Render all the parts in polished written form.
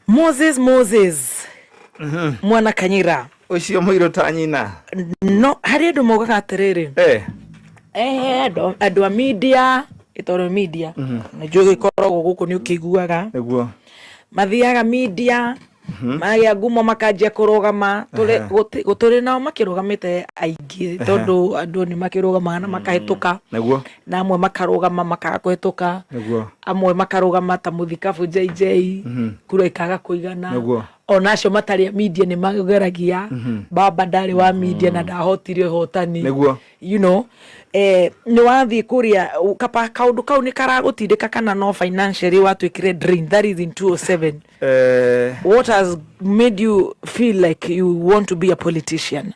Moses, Moses mwana Kanyira. Ũcio mũirũ ta nyina. No harĩ andũ maugaga atĩrĩrĩ, andũ a media, ĩtondũ media nĩ njũĩ gĩkoragwo gũkũ, nĩ ũkĩiguaga. Nĩguo. Mathiaga media, magĩa ngumo, makanjia kũrũgama. Gũtũrĩ nao makĩrũgamĩte aingĩ, tondũ andũ nĩ makĩrũgamaga na makahĩtũka. Na amwe makarũgama makaga kũhĩtũka. Amwe makarũgama ta mũthikabu JJ, kura ikaga kũigana. Ona acio matarĩ a media nĩ mageragia. Baba ndarĩ wa media na ndahotire ũhotani. Nĩ wathiĩ kũrĩa kapa kaũndũ kau nĩ karagũtindĩka kana no financially watuĩkire drain? That is in 207. What has made you feel like you want to be a politician?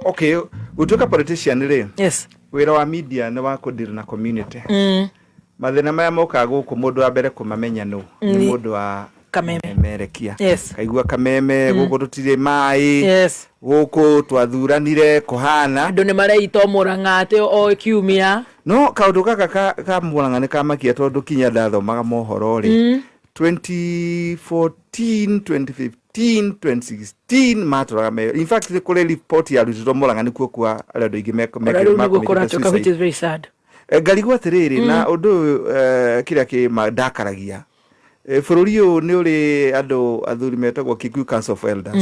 Okay, gũtuĩka politician rĩ, wĩra wa media nĩ wa kũdeal na community. Mathĩna marĩa mokaga gũkũ, mũndũ wa mbere kũmamenya nũ? Nĩ mũndũ wa Kameme. Memerekia. Kaigua Kameme gũkũ tũtirĩ maĩ, gũkũ twathuranire kũhana. Andũ nĩ mareita Mũrang'a atĩ o kiumia. No kaũndũ gaka ka Mũrang'a nĩ kamakia, tondũ kinya ndathomaga mohoro rĩ, 2014, 2015, 2016 matũraga me, in fact nĩ kũrĩ report yarutĩtwo Mũrang'a nĩkuo kwa arĩa andũ aingĩ Ona rĩu nĩguo makomitĩte kũratuĩka, which suicide. is very sad. Ngarigwo atĩrĩrĩ, na ũndũ ũyũ, kĩrĩa kĩ ndakaragia, bũrũri ũyũ nĩ ũrĩ andũ athuri metagwo Kikuyu Council of Elders.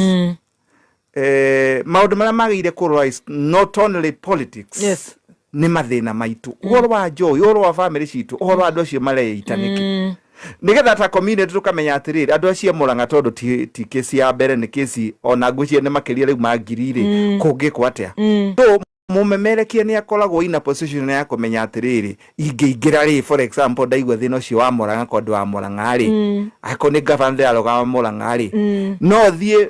Maũndũ marĩa magĩrĩire kũrora is not only politics. Nĩ mathĩna maitũ, ũhoro wa njohi, ũhoro wa family citũ, ũhoro wa andũ acio mareita nĩkĩ, nĩgetha ta community tũkamenya atĩrĩrĩ, andũ acio a Mũrang'a, tondũ ti kesi ya mbere, nĩ kesi ona ngwĩciria nĩ makĩria rĩu ma ngiri rĩ, kũngĩkwo atĩa? So mũmemerekia nĩ akoragwo ina position ya kũmenya atĩrĩrĩ, ingĩingĩra rĩ, for example, ndaigua thĩna ũcio wa Mũrang'a, kwa andũ wa Mũrang'a rĩ, angĩkorwo nĩ gavana ndĩrarũgama Mũrang'a rĩ, no thiĩ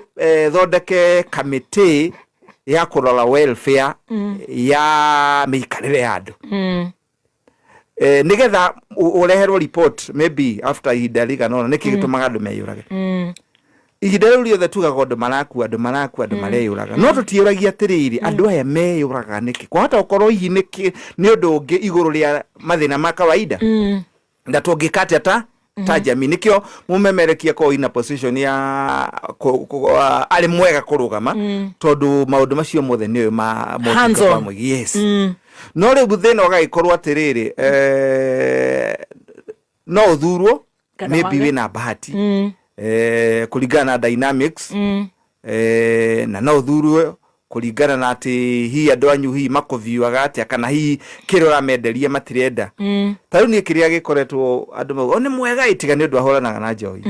thondeke kamĩtĩ ya kũrora welfare ya mĩikarĩre ya andũ, nĩgetha ũreherwo report maybe after ihinda rĩigana ũna, nĩkĩ gĩtũmaga andũ meyũrage. Ihinda rĩu rĩothe tugaga andũ marakua, andũ marakua, andũ mareyũraga, no tũtiũragia atĩrĩrĩ, andũ aya meyũragaga nĩkĩ? Kwahota gũkorwo hihi nĩ ũndũ ũngĩ igũrũ rĩa mathĩna ma kawaida, na tũngĩka atĩa ta jamii? Nĩkĩo mũmemerekia korwo ina position ya arĩ mwega kũrũgama, tondũ maũndũ macio mothe nĩoĩ ma Hands motungata on. ma mũingĩ. Yes. No rĩu thĩna ũgagĩkorwo atĩrĩrĩ, no ũthurwo, Kana maybe wage. wĩna bahati, kũringana na dynamics, na no ũthurwo kũringana na atĩ hihi andũ anyu hihi makũviuaga atĩa, kana hihi kĩrĩa ũramenderia matirenda. Ta rĩu niĩ kĩrĩa gĩkoretwo andũ mauga, "O, nĩ mwega ĩ, tiga nĩ ũndũ ahũranaga na njohi."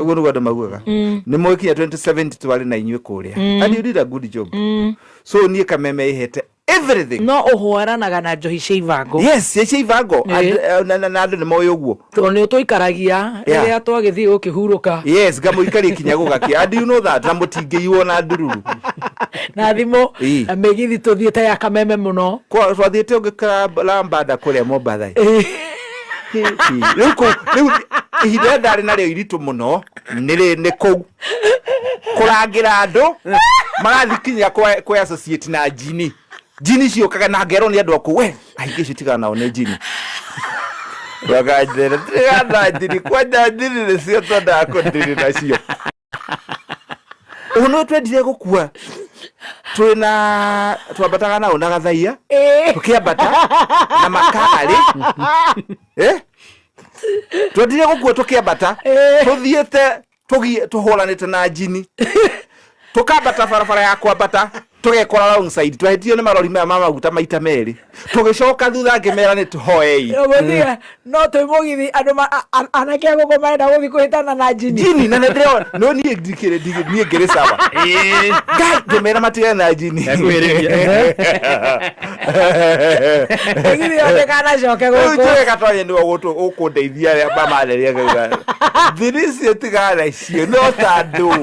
Ũguo nĩguo andũ maugaga. Nĩ mwĩkinya 2070 twarĩ na inyuĩ kũrĩa, and you did a good job. So niĩ Kameme ĩhete everything. No ũhũaranaga na njohi cia ibango. Yes, cia ibango. Na andũ nĩ moĩ ũguo. Tondũ nĩ ũtũikaragia rĩrĩa twagĩthiĩ gũkĩhurũka. Yes, ngamũikaria kinya gũgakia, and you know that, na mũtingĩiywo na ndururu. Na thimũ. Na mĩgithi tũthiĩte ya Kameme mũno. Twathiĩte ũngĩkora Lambada kũrĩa Mombatha. Rĩu kũu rĩu ihinda rĩrĩa ndarĩ narĩo iritũ mũno nĩ kũu kũrangĩra andũ marathiĩ kinya kwe associate na njini. Njini ciũkaga na ngerwo nĩ andũ akũu, we aingĩ icio tigana nao nĩ njini. Makanjĩra tigana na njini, kwanja njini nĩcio twendaga kũndiri nacio. Ũguo nĩ twendire gũkua twĩna twambataga nao na gathaia, tũkĩambata na makarĩ, twendire gũkua tũkĩambata, tũthiĩte tũhũranĩte na njini, tũkambata barabara ya kwambata, tũgekora wrong side, twahĩtio nĩ marori maya ma maguta maita merĩ, tũgĩcoka thutha ngĩmera nĩ tũhoei. Ũgũthiĩ no twĩ mũgithi, andũ anake a gũkũ marenda gũthiĩ kũhĩtana na njini. Njini na nĩndĩrona no niĩ ndikĩrĩ niĩ ngĩrĩ sawa. Ngai ngĩmera matigane na njini. Ekuhĩrĩria. Mũgithi yothe kanacoke Rĩu gũkũ. njũĩ gatonya nĩwe ũkũndeithia arĩa mamareria ngauga thiri icio tigana nacio, no ta andũ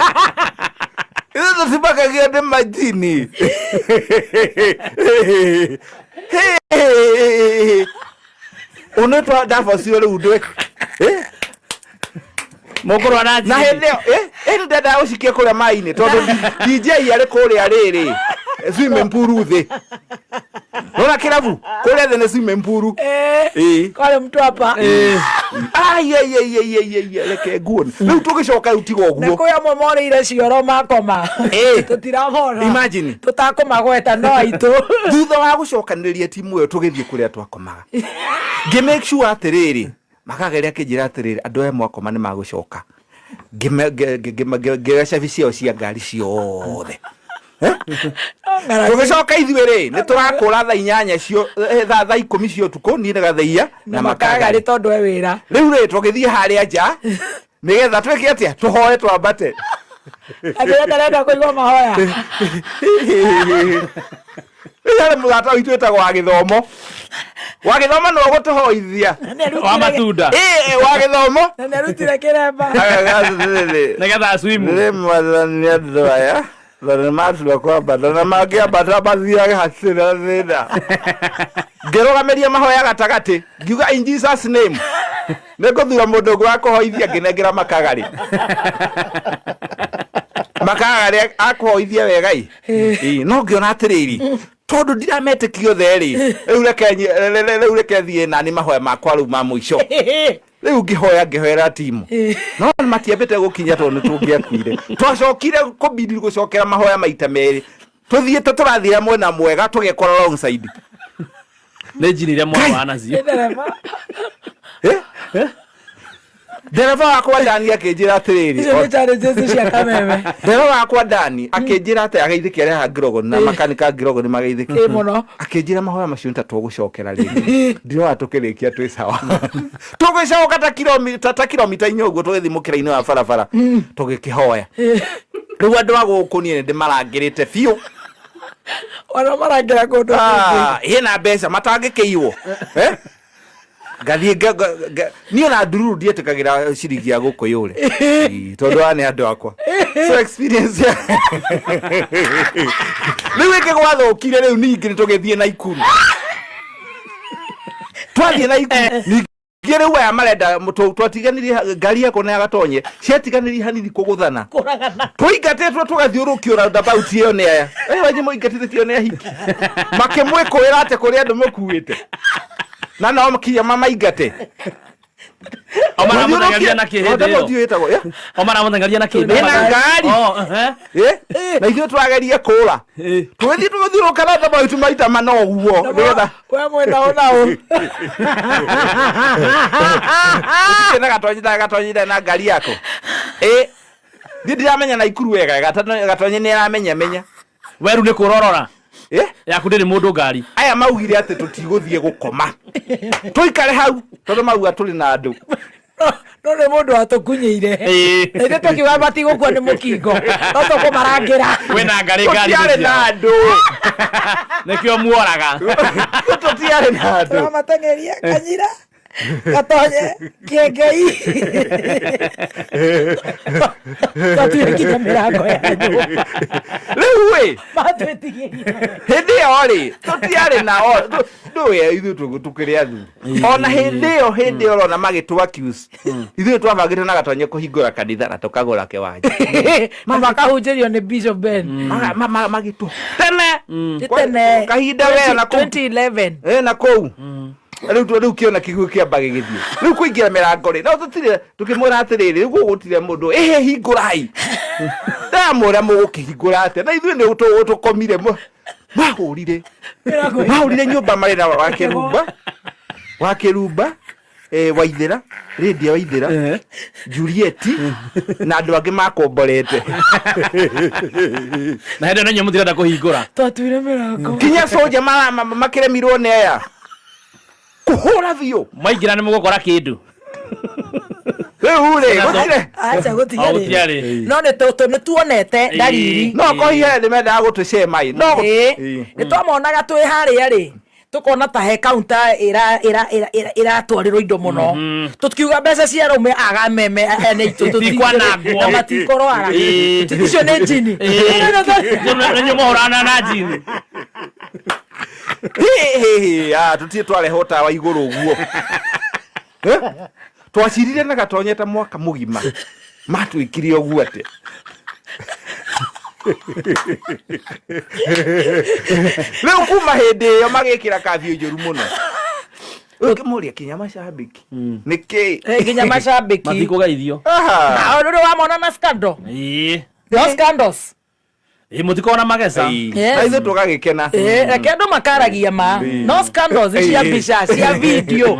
ithuĩ tũtimakagia nĩ majini. Ũnĩ ndabocio rĩu ndwĩ Mũkũrũa na na njini. Hĩndĩ ĩyo ĩndĩ ndendaga gũcikia kũrĩa maĩ-inĩ, tondũ DJ arĩ kũrĩa rĩrĩ swimming pool thĩ, nona kĩrabu kũrĩa thĩ nĩ swimming pool. Kwarĩ mtu hapa. Ai, ai, ai, ai, ai, ai, reke nguone rĩu tũgĩcoka rĩu tiga Na ũguo. kwĩ amwe morĩire cioro makoma. Tũtiramona. Imagine. Tũtakũmagweta no aitũ. Thutha wa gũcokanĩrĩria timu ĩyo, tũgĩthiĩ kũrĩa twakomaga, ngĩ make sure atĩrĩrĩ, makageria akĩnjĩra atĩrĩrĩ, andũ aya mwakoma nĩ magũcoka. Ngĩoya cabi ciao cia ngari ciothe. Tũgĩcoka ithuĩ rĩ, nĩ tũrakũra thaa 8 cio, thaa 10 cia ũtukũ, niĩ na Gathaiya na Makagari, tondũ e wĩra. Rĩu rĩ, tũgĩthiĩ harĩa nja nĩgetha twĩke atĩa? Tũhoe twambate. Andũ ndarenda kũigua mahoya. Rĩu harĩ mũrata witũ wĩtagwo wa gĩthomo, wa gĩthomo nĩwe ũgũtũhoithia. Wa matunda. Ĩ, wa gĩthomo. Na nĩarutire kĩremba. Nĩgetha aswimu. Nĩ mwathani, andũ aya tondũ nĩ matua kwambata na mangĩambata mathiage hatirĩ na thĩna. Ngĩrũgamĩria mahoya gatagatĩ, ngiuga, "In Jesus name, nĩ ngũthura mũndũ ũngĩ wa kũhoithia." Ngĩnengera Makagarĩ. Makagarĩ akũhoithia wega ĩ. Ĩ, no ngĩona atĩrĩrĩ, tondũ ndirametĩkia othe rĩ, rĩu reke thiĩ nani mahoya makwa rĩu ma mũico. Rĩu ngĩhoya, ngĩhoera timu, no matiambĩte gũkinya tondũ nĩ tũngĩakuire. Twacokire kũbidi gũcokera mahoya maita merĩ, tũthiĩte tũrathiĩra mwena mwega, tũgekora wrong side. Nĩ njini iria mwarũaga nacio. Nĩ ndereba. Eh? Ndereba wakwa Dani akĩnjĩra atĩrĩrĩ, Icio nĩ challenges cia kameme. Ndereba wakwa Dani akĩnjĩra atĩ ageithĩke arĩ haha Ngirogoni na makanika Ngirogoni mageithĩke. Ĩ mũno. Akĩnjĩra mahoya macio nĩ ta tũgũcokera rĩngĩ, ndirona tũkĩrĩkia twĩ sawa. Tũgĩcoka ta kilomita 4 ũguo, tũgĩthiĩ mũkĩra-inĩ wa barabara, tũgĩkĩhoya. Rĩu andũ a gũkũ niĩ nĩ ndĩmarangĩrĩte biũ. Ona marangĩra kũndũ kũngĩ. Ah, ĩna mbeca matangĩkĩiywo. Eh? Ngathiĩ niĩ ona ndururu ndietĩkagĩra ciringi ya gũkũ yũre. Ĩ, tondũ aya nĩ andũ akwa. So experience rĩu ĩngĩ gwathũkire rĩu ningĩ nĩ tũgĩthiĩ Naikuru. Twathiĩ Naikuru ningĩ rĩu aya marenda twatiganirie ngari yakwa na ya Gatonye ciatiganirie hanini kũgũthana. Kũragana. Tũingatĩtwo tũgathiũrũkio roundabout ĩyo nĩ aya aya wanyu mũingatithĩtio nĩ ahiki makĩmwĩkũĩra atĩ kũrĩ andũ mũkuĩte na no kinya mamaingate. O maramũteng'eria na kĩ hĩndĩ ĩyo? Roundabout ĩyo ĩtagwo O maramũteng'eria na kĩ? Ĩna ngari. Oh, ehe. Eh? Na ithuĩ twagerie kũra, tũgĩthiĩ tũgĩthiũrũrũka roundabout maita mana ũguo nĩgetha We mwĩna ũ na ũ? Gũtirĩ na Gatonyi, na Gatonyi ndarĩ na ngari yako. Ĩ, niĩ ndiramenya Naikuru wega. Gatonyi nĩ aramenya menya. Weru nĩ kũrorora. Eh? Yaku ndĩrĩ mũndũ ngari. Aya maugire atĩ tũtigũthiĩ gũkoma, tũikare hau tondũ mauga tũrĩ na andũ. No nĩ mũndũ watũkunyĩire. Na ithuĩ tũkiuga matigũkua nĩ mũkingo, no tũkũmarangĩra. Kwĩna ngarĩ ngari. Tũtiarĩ na andũ. Nĩkĩo muoraga. Tũtiarĩ na andũ. Tũramateng'eria Kanyira, Gatonye, Kĩengei, twatuire nginya mĩrango ya nyũmba. Rĩu ĩ, Matwĩtigĩrire. Hĩndĩ ĩyo rĩ, tũtiarĩ na ndũĩ ithuĩ tũkĩrĩ athuri. Ona hĩndĩ ĩyo ũrona magĩtũ accuse, ithuĩ twabangĩte na Gatonye kũhingũra kanitha na tũkagũra kĩwanja. Na makahunjĩrio nĩ Bishop Ben. Magĩtũ tene. Nĩ tene. Kahinda we na kũu. 2011. Na kũu rĩu rĩu kĩona kĩguũ kĩamba gĩgĩthiĩ rĩu kũingĩra mĩrango rĩ, no tũtirĩ tũkĩmwĩra atĩrĩrĩ, rĩu gũgũtirĩ mũndũ ĩhĩ, hingũrai. Ndamwĩra mũgũkĩhingũra atĩa na ithuĩ nĩ tũkomire? Mahũrire Mĩrango mahũrire nyũmba marĩ na wakĩrumba wakĩrumba, Waithĩra, Lydia Waithĩra, Juliet na andũ angĩ makomborete. Na hĩndĩ ĩyo na inyuĩ mũtirenda kũhingũra. Twatuire mĩrango. Kinya soja makĩremirwo nĩ aya kũhũra biũ. Mwaingĩra nĩ mũgũkora kĩndũ. Rĩu rĩ, gũtirĩ. Acha. O, Gũtiarĩ. Gũtiarĩ. No nĩ tuonete ndariri. No kohihe nĩ mendaga gũtũcema ĩ no. Ĩĩ. Nĩ twamonaga twĩ harĩa rĩ, tukona ta he counter ĩratwarĩrwo indo mũno, tũkiuga mbeca cia arũme aga meme ene itũ. Itikwanangwo. Na matikorwara. Icio nĩ njini. Nĩ mũhũrana na njini. Tũtirĩ twarehwo tawa igũrũ ũguo. Eh? Twacirire na Gatonye ta mwaka mũgima matwĩkire ũguo atĩa? Rĩu kuma hĩndĩ ĩyo magĩkĩra kabiũ njũru mũno. Ũkĩmũria kinya macambĩki nĩkĩ? Eh, nginya macambĩki. Matikũgeithio. Aha. Na rĩrĩ wamona na scandal. Ĩĩ. No scandals. Ĩĩ, mũtikona mageca. Ĩĩ. Yes. Na ithuĩ tũgagĩkena. Eh, reke andũ makaragia ma no scandals cia mbica, cia video,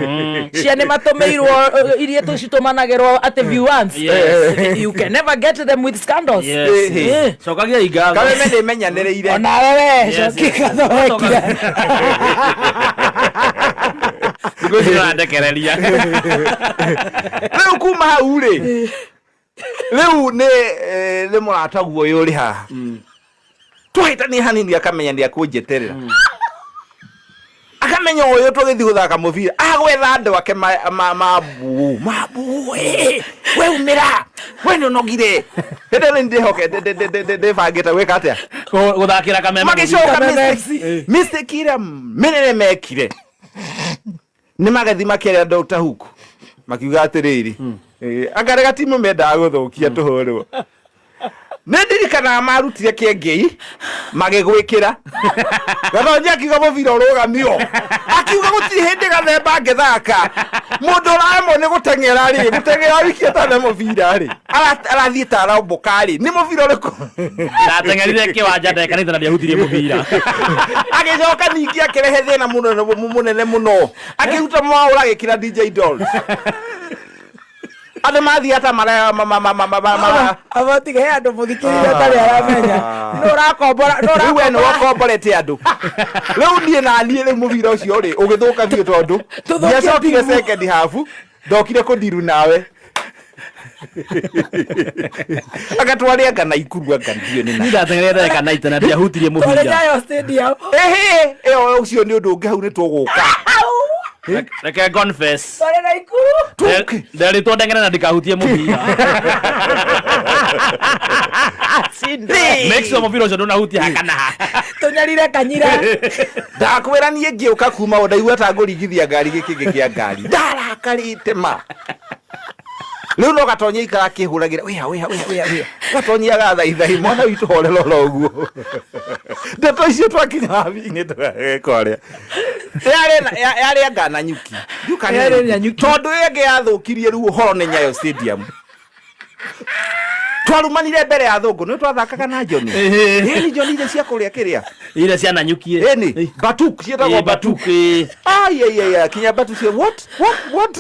cia nĩ matũmĩirwo, iria tũcitũmanagĩrwo atĩ view once. Yes. You can never get them with scandals. Yes. Eh. Cokagiai ngatho. Kameme nĩ menyanĩrĩire. Onawe we. Yes, coki yes. gathondekia. Thikũ ici nĩũrandekereria. Rĩu kuma hau rĩ, rĩu nĩ nĩ mũrataguo ũyũ ũrĩ haha twahĩtania hanini, akamenya nĩ akũnjeterera, akamenya ũyũ tũgĩthiĩ gũthaka mũbira agwetha andũ ake mambu mambu, we umĩra, we nĩ ũnogire. Hĩndĩ ĩyo nĩ ndĩhoke ndĩbangĩte gwĩka atĩa? Gũthakĩra Kameme. Magĩcoka Kameme. Mistake ĩrĩa mĩnene mekire nĩ magethi makĩaria Dr. Hook, makiuga atĩrĩrĩ, anga timu mendaga gũthũkia tũhũrwo. Nĩ ndirikanaga marutire kĩengei magĩgwĩkĩra Gathonji, akiuga mũbira ũrũgamio, akiuga gũtirĩ hĩndĩ gathemba angĩthaka mũndũ ũraremwo nĩ gũteng'era rĩ, gũteng'era wiki atane mũbira rĩ, arathiĩ ta aromboka rĩ, nĩ mũbira ũrĩkũ? Ndateng'erire kĩwanja ndagĩka nĩtha na ndiahutirie mũbira. Agĩcoka ningĩ akĩrehe thĩna mũnene mũnene mũno, akĩruta mwaũra, agĩkĩra DJ Dolls, andũ mathiĩ ata mara Abotige he andũ mũthikĩrĩria ũtarĩ aramenya nũ ũrakombora, nũ Rĩu we nĩ ũrakombora. Wakomborete andũ. Rĩu niĩ na niĩ rĩu mũbira ũcio rĩ ũgĩthũka biũ tondũ Tũthũkie ndiacokire timu. Second half ndokire kũndiru nawe agatware anga na ikuru anga ndiũ nĩ na Niĩ ndateng'erire ndagĩka 90 na ndiahutirie Twarĩ mũbira. Nyayo Stadium. Ĩhĩ, ĩyo ũcio nĩ ũndũ ũngĩ, hau nĩ tũgũka. Reke confess. Twarĩ na ikuru. Tũke. Nderitwo ndeng'ere na ndikahutie mũbira. Make sure mũbira ũcio ndũnahutia hakana ha. Tũnyarire kanyira. Ndakwĩra niĩ ngĩũka kuma o ndaigua ta ngũringithia ngari gĩkĩngĩ kĩa ngari, ndarakarĩte ma. Rĩu no gatonya ikara akĩhũragĩra wĩa wĩa wĩa wĩa wĩa, gatonya agathaithai mwana witũ horera oro ũguo. Ndeto icio twakinya wabi-inĩ tũgeka ũrĩa yarĩ anga na nyuki. Yarĩ na nyuki. Tondũ ĩyo ĩngĩ yathũkirie rĩu ũhoro nĩ Nyayo Stadium, twarumanire mbere ya thũngũ nĩ twathakaga na Joni. Ĩni Joni iria cia kũrĩa kĩrĩa. Iria cia Nanyuki. Ĩni batuk ciĩtagwo batuk. Batuk, ĩĩ. Ai ai ai ai, kinya batu cio, what what what,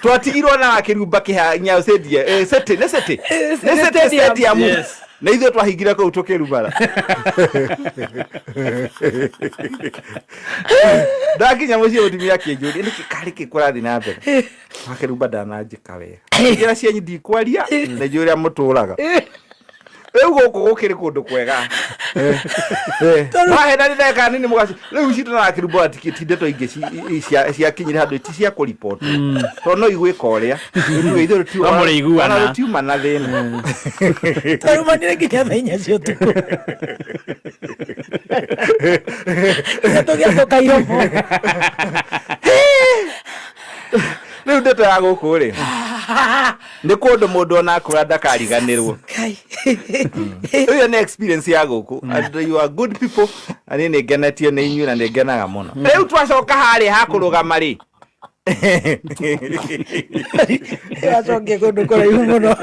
twatigirwo na kĩrumba kĩha Nyayo Stadium, city nĩ city, nĩ city Stadium. Stadium. Yes. Na ithuĩ twahingire kũu tũkĩrumara. Ndakinya mũciĩ mũtumia akĩnjũria nĩkĩ karĩ kĩ kũrathiĩ na mbere wakĩrumba, ndananjĩka wega njĩra cianyu ndikwaria na njũĩ ũrĩa mũtũraga. Rĩu gũkũ gũkĩrĩ kũndũ kwega wahena nĩ ndagĩka nini mũgaci rĩu citũ na kĩrumba ti ndeto ingĩ ciakinyire handũ ti cia kũriboti tondũ no igwĩka ũrĩa ithuĩ No mũrĩiguana. Ona tũtiuma na thĩna. Twarumanire nginya thaa 4 cia ũtukũ, nginya tũgĩatũka iromo. Rĩu ndeto ya gũkũ rĩ, nĩ kũndũ mũndũ ona akũra ndakariganĩrwo. Kai. Ĩyo nĩ experience ya gũkũ, and you are good people, na niĩ nĩ ngenetio nĩ inyuĩ na nĩ ngenaga mũno. Rĩu twacoka harĩa hakũrũgama rĩ, Wacokia kũndũ kũraihu mũno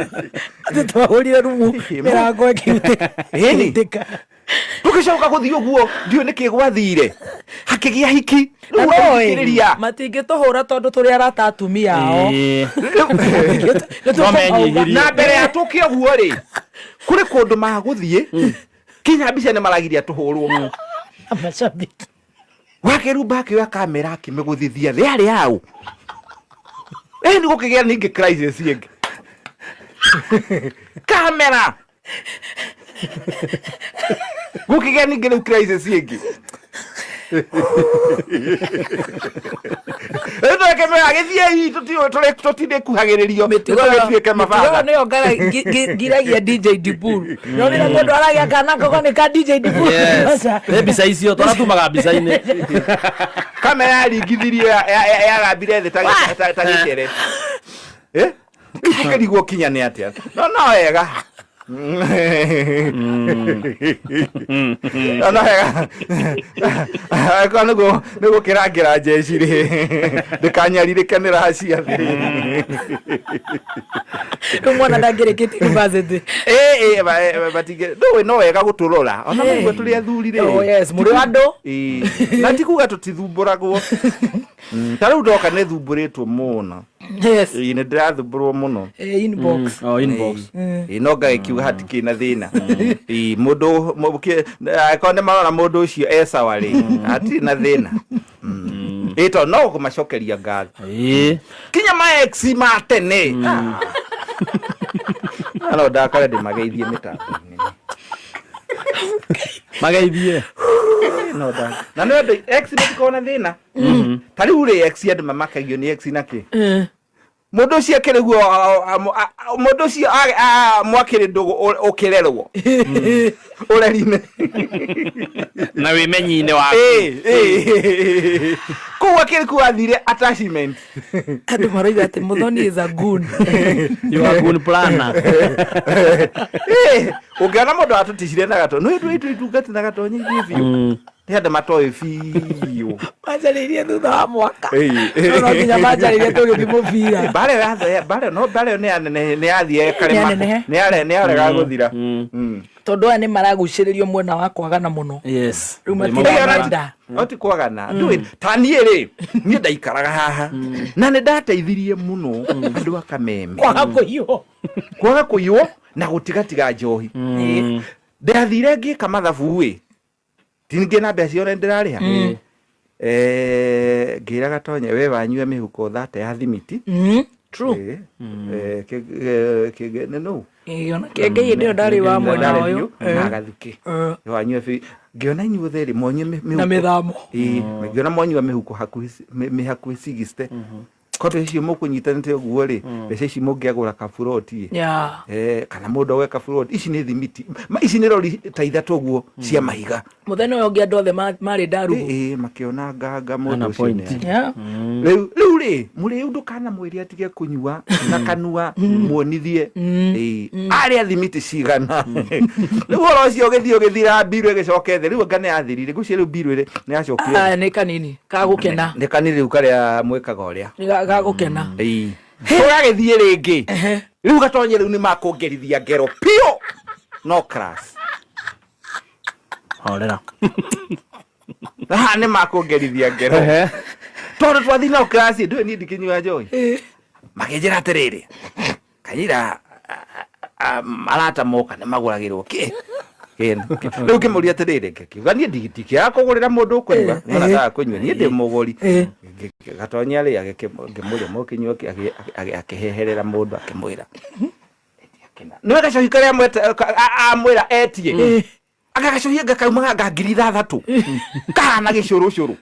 atĩ twahũrire rumu mĩrango ĩkĩrutĩka. Ĩni. Ĩkĩrutĩka. Tũgĩcoka gũthiĩ ũguo ndiũĩ nĩkĩ gwathire hakĩgĩa hiki. Na Rĩu no ũthikĩrĩria. Matingĩtũhũra tondũ tũrĩ arata atumia ao. Ĩĩ. Nĩ No menyihirie. Na mbere ya tũke ũguo rĩ, kũrĩ kũndũ magũthiĩ kinya mbica nĩ maragiria tũhũrwo. Macambĩki. Wakĩrumba akĩoya kamera akĩmĩgũthithia thĩ yarĩ yaũ. Ĩ nĩ gũkĩgĩa ningĩ crisis ĩngĩ, kamera gũkĩgĩa ningĩ rĩu crisis ĩngĩ. Rĩu twekemera gĩthiĩi tũtirĩkuhagĩrĩrio tũgĩtuĩke mabatha. Nĩyo ngiragia DJ Dibul, no rĩrĩa mũndũ aragia kana koko nĩ ka DJ Dibul. Yes. Nĩ mbica icio twaratumaga mbica-inĩ. Kamera yaringithirio yagambire thĩ ta gĩcere. Eh? Rĩu tũkĩrigwo kinya nĩ atĩa, no no wega. No wega angĩkorwo nĩguo nĩguo kĩrangĩra njeci rĩ, ndĩkanyarirĩke nĩ racia thĩ. Rĩu mwana ndangĩrĩkĩtie university. Ĩ, matingĩ, ndũĩ no wega gũtũrora ona maigua tũrĩ athuri rĩ. Oh, yes, mũrĩ andũ. Ĩ, na ti kuga tũtithumbũragwo. Ta rĩu ndoka nĩ thumbũrĩtwo mũno. Yes. Ĩ, nĩ ndĩrathumbũrwo mũno. Inbox. Oh, inbox. Ĩ, no ngagĩkiuga hatikĩrĩ na thĩna. Ĩ, mũndũ angĩkorwo nĩ marona mũndũ ũcio e sawa rĩ, hatirĩ na thĩna. Ĩ, tondũ no kũmacokeria ngatho. Kinya ma ex ma tene. Ah. No ndakare ndĩmageithie mĩtambo-inĩ. Mageithie. No nda. Na nĩ andũ ex matikoragwo na thĩna. Ta rĩu rĩ, ex andũ mamakagio nĩ ex na kĩ? Mũndũ ũcio akĩrĩ guo, mũndũ ũcio mwakĩrĩ ndũgũ ũkĩrerwo ũreri-inĩ na wĩmenyi-inĩ waku. Ĩ. Kũu akĩrĩ kuo athire attachment. Andũ maroiga atĩ Muthoni is a goon. You are good planner. Ĩ, ũngĩona mũndũ atũticire na gato nĩ ndũ itungati na gatonyi ithuĩ biũ, nĩ andũ matoĩ biũ. Manjarĩirie thutha wa mwaka. Ĩĩ. No nginya manjarĩirie tũgĩthiĩ mũbira. Mbara ĩyo mbara ĩyo no mbara ĩyo nĩ yathiĩ ĩkarema. Nĩyanenehe. Nĩ yarega gũthira. Tondũ aya nĩ maragucĩrĩrio mwena wa kwagana mũno. Rĩu matirenda. No ti kwagana, ndũĩ ta niĩ rĩ, niĩ ndaikaraga haha na nĩ ndateithirie mũno andũ a Kameme kwaga kũiywo. Kwaga kũiywo na gũtigatiga njohi. Ndathire ngĩka mathabu ĩ, tingĩ na mbeca ciothe ndĩrarĩha. Ngĩra Gatonye, we wanyua mĩhuko 30 ya thimiti. True. Nĩ nũ? Ĩĩ, ona kĩengei hĩndĩ ĩyo ndarĩ wa mwena Ndarĩ ũyũ. biũ, na Gathukĩ. Wanyua ngĩona inyuothe rĩ mwanyua Na mĩhuko. mĩthamo. Ĩĩ, ngĩona mwanyua mĩhuko hakuhĩ 60. Ko mbeca icio mũkũnyitanĩte ũguo rĩ, mbeca ici mũngĩagũra kaburoti ĩ. Kana mũndũ agũre kaburoti, ici nĩ thimiti. Ici nĩ rori ta 3 ũguo cia mahiga. Mũthenya ũyũ ũngĩ andũ othe marĩ ndarugũ. Ĩĩ, makĩona nganga mũndũ Hena ũcio point. Rĩu rĩ, mũrĩu ndũkanamwĩre atige kũnyua na kanua, muonithie. Ĩĩ, arĩa thimiti cigana. Rĩu ũhoro ũcio ũgĩthiĩ ũgĩthira, mbiru ĩgĩcoke thĩ. Rĩu anga nĩ yathirire, ngwĩciria rĩu mbiru ĩrĩ nĩ yacokire. Aya nĩ kanini kagũkena. Nĩ kanini rĩu karĩa mwĩkaga ũrĩa. Nĩ gagũkena. Ĩĩ. Tũgagĩthiĩ rĩngĩ. Rĩu Gatonye rĩu nĩ makũngerithia ngero piũ. No class. Horera. Haha nĩ makũngerithia ngero. Tondũ twathiĩ nao class, ndũĩ niĩ ndikĩnyua njohi. Makĩnjĩra atĩrĩrĩ, kanyira arata moka nĩ magũragĩrwo kĩ? Rĩu ngĩmũria atĩrĩrĩ, ngĩkiuga niĩ ndingĩaga kũgũrĩra mũndũ ũkũnyua, nĩ ona kũnyua, niĩ ndĩ mũgũri. Gatonya rĩ, ngĩmũria mũkĩnyua kĩ, akĩheherera mũndũ akĩmwĩra. Nĩwe gacohi karĩa amwĩra etie. Anga gacohi anga kaumaga nga 6000 kahana gĩcũrũcũrũ.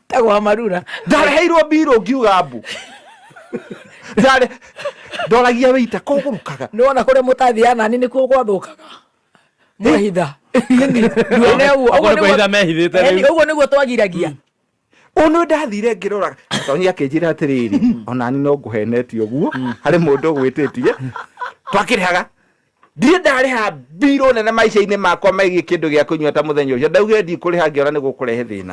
Tagwa marura. Ndareheirwo mbirũ ngiuga mbu. Ndare ndoragia wĩita kũgũrũkaga. Nĩ wona kũrĩa mũtathiaga nani nĩkuo gwathũkaga. Mwehitha. Nduone ũguo. Ũguo nĩ kwĩhitha mehithĩte rĩu. Ũguo nĩguo twagiragia. Ũnũ ndathire ngĩrora Gatonyi akĩnjĩra atĩrĩrĩ, onani no ngũhenetie ũguo, harĩ mũndũ ũgwĩtĩtie twakĩrĩhaga. Ndirĩ ndarĩha mbirũ nene maica-inĩ makwa megiĩ kĩndũ gĩa kũnyua ta mũthenya ũcio. Ndaugire ndikũrĩha, ngĩona nĩ gũkũrehe thĩna.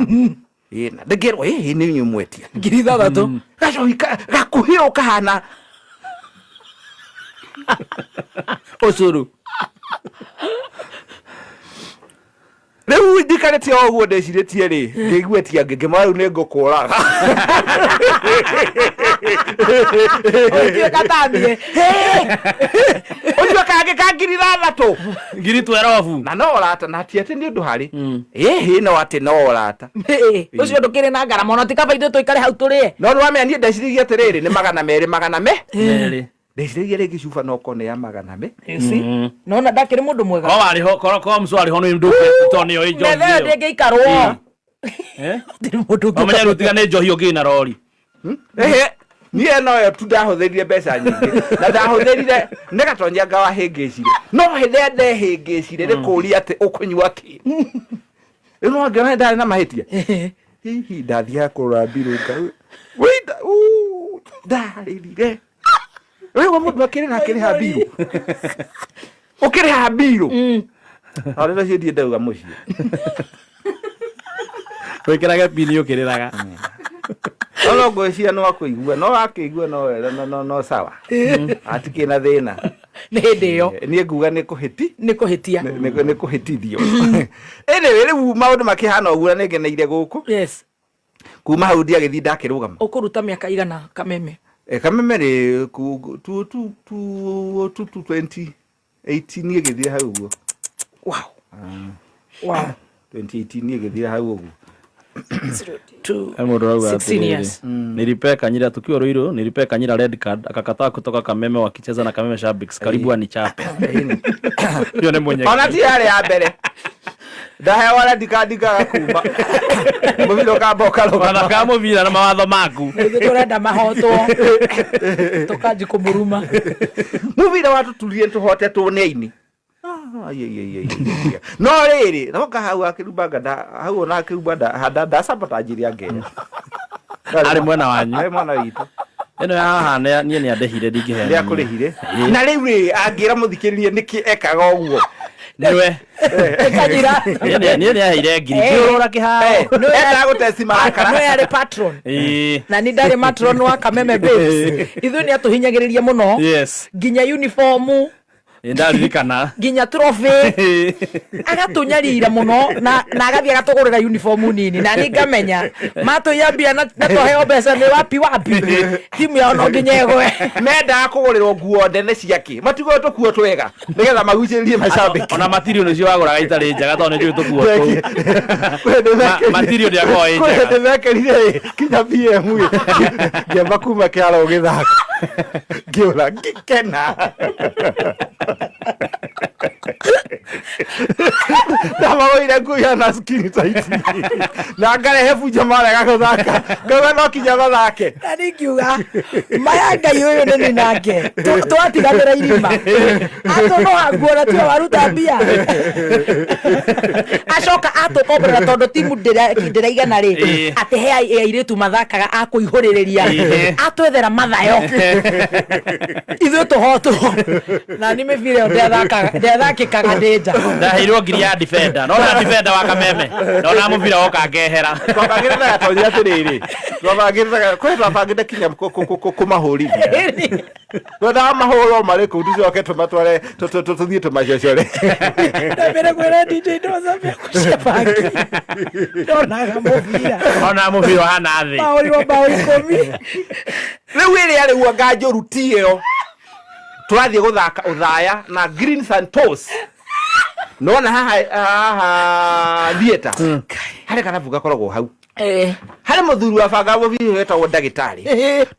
Ĩĩ, na ndĩngĩrwo ĩĩ nĩ inyuĩ mwetia 6000. Gacohi gakuhĩ ũũ kahana ũcũrũ. Rĩu ndikarĩte o ũguo ndĩcirĩtie rĩ, ngĩigua tia ngĩmara rĩu nĩ ngũkũraga. Ũtuĩka tambie. Ũnyue kangĩ ka 6000. 12,000. Na no ũrata na ti atĩ nĩ ũndũ harĩ ĩhĩ, no atĩ no ũrata. Ũcio ndũkĩrĩ na ngarama ona ti kaba ithuĩ tũikare hau tũrĩe. No nĩ wamenya niĩ ndeciragia atĩrĩrĩ, nĩ 200 200. Ndeciragia rĩngĩ cuba no korwo nĩ ya 400. You see? Nona ndakĩrĩ mũndũ mwega. Ko warĩ ho, ko mcu warĩ ho nĩ ndũke to nĩyo ĩ njohi Metha ĩyo ĩyo. ndĩngĩikarwo. Eh? Gũtirĩ mũndũ ũngĩ. Ũmenye rĩu tiga nĩ njohi ũngĩ na rori. Ehe, niĩ noyo tu ndahũthĩrire mbeca nyingĩ na ndahũthĩrire nĩ Gatonya anga wahĩngĩcire, no hĩndĩ ĩrĩa ndehĩngĩcire nĩ kũũria atĩ ũkũnyua kĩ. Rĩu no ngĩona ndarĩ na mahĩtia, hihi ndathiaga kũrora mbirũ ndarĩrire. Rĩu mũndũ akĩrĩra akĩrĩha mbirũ, ũkĩrĩha mbirũ arĩra cio ndiĩ ndauga mũciĩ. Wĩkĩrage pini ũkĩrĩraga. No ngwĩciria no akũigua, no akĩigua no wega, no sawa, hatikĩ na thĩna. Nĩ hĩndĩ ĩyo. Niĩ nguga nĩ kũhĩti. Nĩ kũhĩtia. Nĩ kũhĩtithio. Anyway, rĩu maũndũ makĩhana ũguo na nĩngeneire gũkũ. Kuma hau ndiagĩthiĩ ndakĩrũgama. Ũkũruta mĩaka igana Kameme? Kameme rĩ tu tu tu tu tu 2018 ĩgĩthira hau ũguo. Wow. 2018 ĩgĩthira hau ũguo. Two, He mũndũ arauga 16 atĩrĩrĩ, years. Nilipea Kanyira tukiwa Ruiru, nilipea Kanyira red card akakataa kutoka Kameme wakicheza na Kameme Shabbiks, karibu anichape. Hiyo nĩ mwenye. Ona ti yarĩ ya mbere ndahewa red card ngaga kuma mũbira ũkamba ũkarũgama. Wathakaga mũbira na mawatho maku. Ithuĩ tũrenda mahotwo tũkanji kũmũruma. Mũbira watũturire tũhotetwo nĩ aini. Ah, ai, ai, ai, ai, ai, ai. No rĩrĩ noka hau akĩrumbanga hau ona akĩrumba ndacabotanjirie angĩra. Arĩ mwena wanyu. Arĩ mwena witũ. Ĩno ya haha niĩ nĩ andĩhire, ndingĩheana. Nĩ akũrĩhire na rĩu rĩ angĩra mũthikĩrĩrie nĩkĩ ekaga ũguo? Nĩwe. Kanyira. Niĩ nĩ aheire ngiri ngĩũrũra kĩharo. Endaga gũtesti marakara. Nĩwe arĩ patron. Na nĩ ndarĩ matron wa Kameme Babes. Ithuĩ nĩ atũhinyagĩrĩria mũno. Nginya uniform. Nĩ ndaririkana. Nginya trophy agatũnyarira mũno na agathiĩ agatũgũrĩra uniform nini na niĩ ngamenya matũiya mbia na twaheo mbeca nĩ wapi wapi timu yao no nginya ĩgwe. Mendaga kũgũrĩrwo nguo nene ciake, matigũrwo tũkuo twega nĩgetha magucĩrĩrie macambĩki. Ona matirio nĩcio wagũraga itarĩ njega tondũ nĩ njũĩ tũkuo tũu. Matirio ndĩakoragwo ĩ Kwĩ njega. hĩndĩ mekĩrire ĩ, kinya BM ĩ, ngĩamba kuma kĩharo gĩthako ngĩũra ngĩkena ndamagũire nguo ihana skin tight na ngarehe bunjo marega gũthaka ngauga no kinya mathake. Na niĩ ngiuga maya Ngai ũyũ nĩ niĩ nake twatiganĩra irima atũnoha nguo na tiwe waruta mbia acoka atũkomborera tondũ timu ndĩraigana rĩ atĩ he airĩtu mathakaga a kũihũrĩrĩria atwethera mathayo ithuĩ tũhotwo na niĩ mĩbira ĩyo ndĩathakĩkaga ndĩ nja. Ndaheirwo ngiri ya defender, no na defender wa Kameme ndona mũbira woka ngehera. Twabangĩte na Gatonyi atĩrĩrĩ, twabangĩte kwĩ twabangĩte kinya kũmahũrithia, twendaga mahũrwo marĩ kũu tũcoke tũmatware tũthiĩ tũmacocore. Ndambere kwĩra DJ ndocambia kũcia bangi ndonaga mũbira. Ona mũbira ũhana thĩ. Mahũrirwo mbaũ 10. Rĩu ĩrĩa rĩu anga njũru ti ĩyo, tũrathiĩ gũthaka ũthaya na Green Santos nona haha haha theatre harĩ karabu gakoragwo hau harĩ mũthuri wa banga mũbira wetagwo ndagĩtarĩ.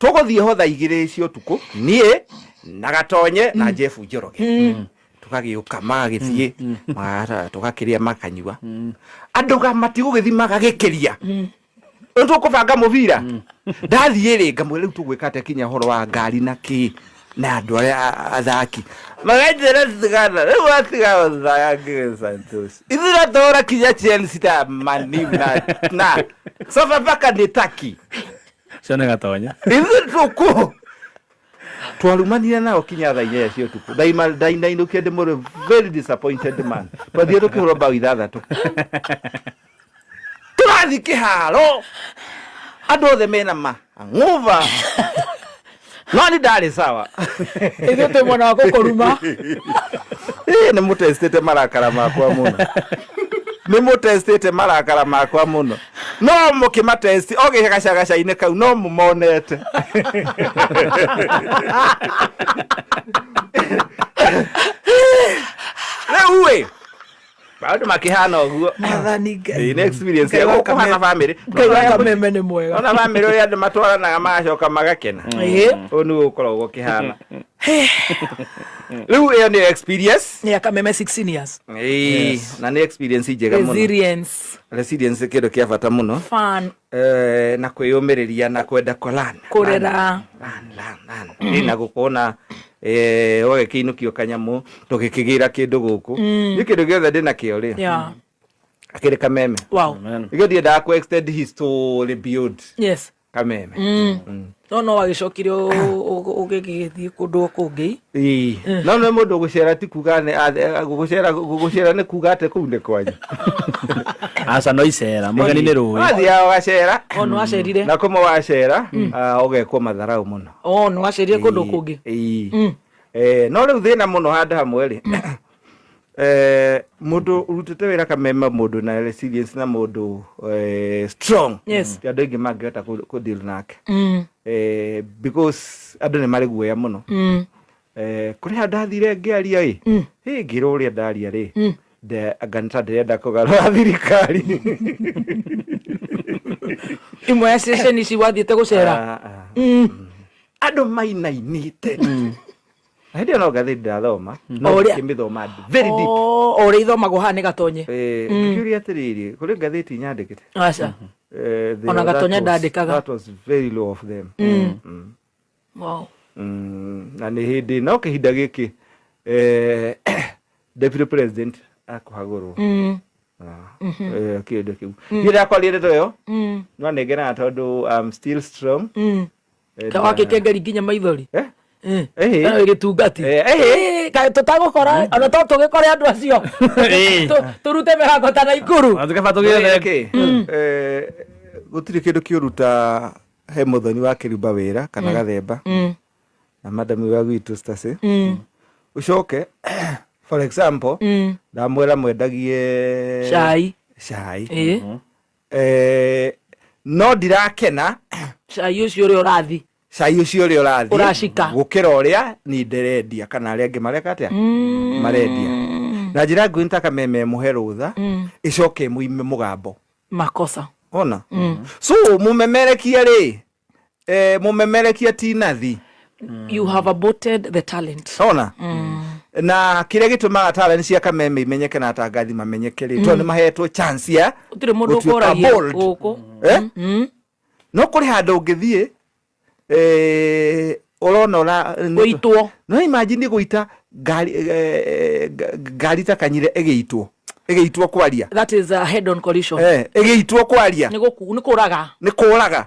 Tũgũthiĩ ho thaa 2 cia ũtukũ, niĩ na Gatonye na Jeff Njoroge tũgagĩũka magagĩthiĩ tũgakĩrĩa makanyua andũ ga matigũgĩthiĩ magagĩkĩria rĩu tũkũbanga mũbira ndathiĩ rĩ ngamwĩra rĩu tũgwĩka atĩa kinya ũhoro wa ngari na kĩ na andũ arĩa athaki maganjĩra tigana rĩu watiga ũthaya Green Santos ithuĩ tũra kinya Chelsea ta Manu na Sofapaka nĩ Turkey. Cio nĩ Gatonya. Ithuĩ tũkũ twarumanire nao kinya thaa 8 cia ũtukũ. Ndainũkire ndĩ mũrũ very disappointed man. Twathiĩ tũkĩhũrwo mbaũ 6 tũrathiĩ kĩharo andũ othe mena ma hangover no ni ndarĩ sawa. Ithuĩ twĩ mwena wa gũkũruma. Ĩ nĩ mũtestĩte marakara makwa mũno, nĩ mũtestĩte marakara makwa mũno, no mũkĩmatesti o gĩgacagaca-inĩ kau no mũmonete. Rĩu ĩ maũndũ makĩhana ũguo. Mwathani Ngai. Ĩ, nĩ experience Ngai ya wa gũkũ hana family. Ngai wa Kameme nĩ mwega. Ona family ũrĩa andũ matwaranaga magacoka magakena. Ũũ nĩguo gũkoragwo gũkĩhana. Rĩu ĩyo nĩ experience. Nĩ ya Kameme 16 years. Ĩĩ, na nĩ experience njega mũno. Resilience. Resilience kĩndũ kĩa bata mũno. Fun. Na kwĩyũmĩrĩria na kwenda kũlan. Kũrera. Learn, learn, learn. Ĩ, na gũkorwo na ũgagĩkĩinũkio kanyamũ tũgĩkĩgĩra kĩndũ gũkũ. Niĩ kĩndũ gĩothe ndĩ nakĩo rĩ. Akĩrĩ Kameme. Wow. Amen. Nĩkĩo ndiendaga kũ extend his story beyond. Kameme. No wagĩcokire ũgĩgĩthiĩ kũndũ o kũngĩ. Ĩĩ. No nĩ mũndũ gũcera ti kuga nĩ gũcera, gũcera nĩ kuga atĩ kũu nĩ kwanyu. Aca, no icera mũgeni nĩ rũĩ. Wathiaga ũgacera. O nĩ wacerire. Na kũmwe wacera, ũgekwo matharau mũno. O nĩ wacerire kũndũ kũngĩ. Ĩĩ. No rĩu thĩna mũno handũ hamwe rĩ, mũndũ ũrutĩte wĩra Kameme, mũndũ na resilience na mũndũ strong. Ti andũ aingĩ mangĩhota kũ deal nake. Because andũ nĩ marĩ guoya mũno. Kũrĩ handũ ndathire ngĩaria ĩ, hĩ ngĩrwo ũrĩa ndaria rĩ, anga nĩ ta ndĩrenda kũgarũra thirikari. Imwe ya ceceni ici wathiĩte gũcera. Ah, ah. Andũ mainainĩte. Na hĩndĩ ĩyo no ngathĩti ndathoma, no ngĩmĩthoma very deep. O ũrĩa ithomagwo haha nĩ Gatonye. Ngĩkĩũria atĩrĩrĩ, kũrĩ ngathĩti nyandĩkĩte? Aca. Ona Gatonye ndandĩkaga. That was very low of them. Wow. Na nĩ hĩndĩ no kĩhinda gĩkĩ, deputy president akũhagũrwo. Kĩndũ kĩu. Niĩ ndakwaria ndeto ĩyo, no nĩngenaga tondũ I'm still strong. Wakĩkengeri nginya maithori. Eh? Kana gĩtungati. Kaĩ tũtagũkora ona to tũgĩkore andũ acio tũrute mĩhango ta Naikuru. Kaba tũgĩethe. Gũtirĩ kĩndũ kĩũru ta he mũthoni wa kĩrumba wĩra kana gathemba na madam wa gwitũ Stacy, ũcoke, for example, ndamwĩra mwendagie cai. Cai. No ndirakena cai ũcio ũrĩa ũrathi cai ũcio ũrĩa ũrathiĩ ũracika gũkĩra ũrĩa ni ndĩrendia kana arĩa angĩ mareka atĩa marendia. Na njĩra nguhĩ nĩ ta Kameme mũhe rũtha ĩcoke ĩmũime mũgambo. Makosa. Ona so mũmemerekia rĩ, mũmemerekia ti nathi. You have aborted the talent. Ona na kĩrĩa gĩtũmaga talent cia Kameme imenyeke na atangathi mamenyeke rĩ, tondũ nĩ mahetwo chance ya gũtirĩ mũndũ gũtuĩka ũkũragia bold. Gũkũ. Eh? No kũrĩ handũ ũngĩthiĩ, ũrona ũra gũitwo. No imagine gũita ngari, ngari ta Kanyire ĩgĩitwo kwaria. That is a head on collision. Ĩgĩitwo kwaria. Nĩ gũku nĩ kũraga. Nĩ kũraga.